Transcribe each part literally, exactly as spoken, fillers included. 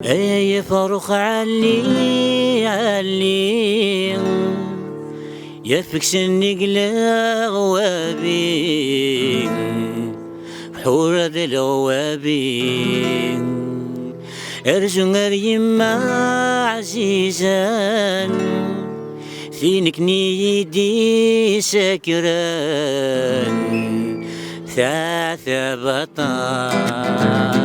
Ay afrux ɛelli, ɛelli, yafek sennig leɣwabi, ḥura d leɣwabi. Rzu ar yemma ɛzizan, tin akken i yi-d-isakren. Teɛtab aṭas.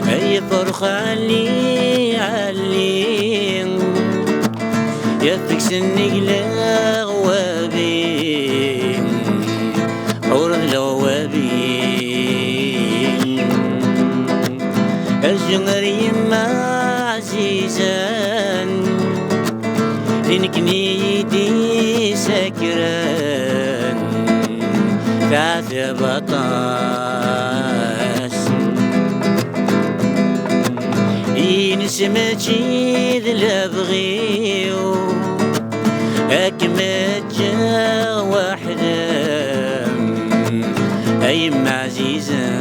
Ay afrux ɛelli, ɛelli, yafek sennig leɣwabi, ḥura d leɣwabi. Rzu ar yemma ɛzizan, di nekkni i d-isakren. Teɛtab aṭas. Ines mačči d lebɣi-w, ad kem-ǧǧeɣ weḥd-m, a yemma ɛzizan.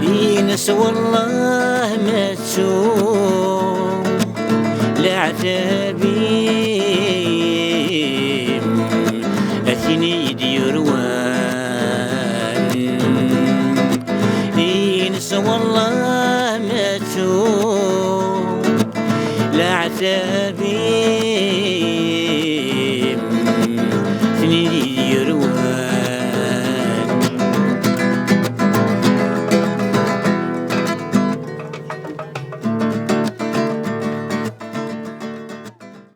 Ines wellah ma ttuɣ leɛtab-im, a tin i yi-d-yurwan. Ines wellah ma ttuɣ leɛtab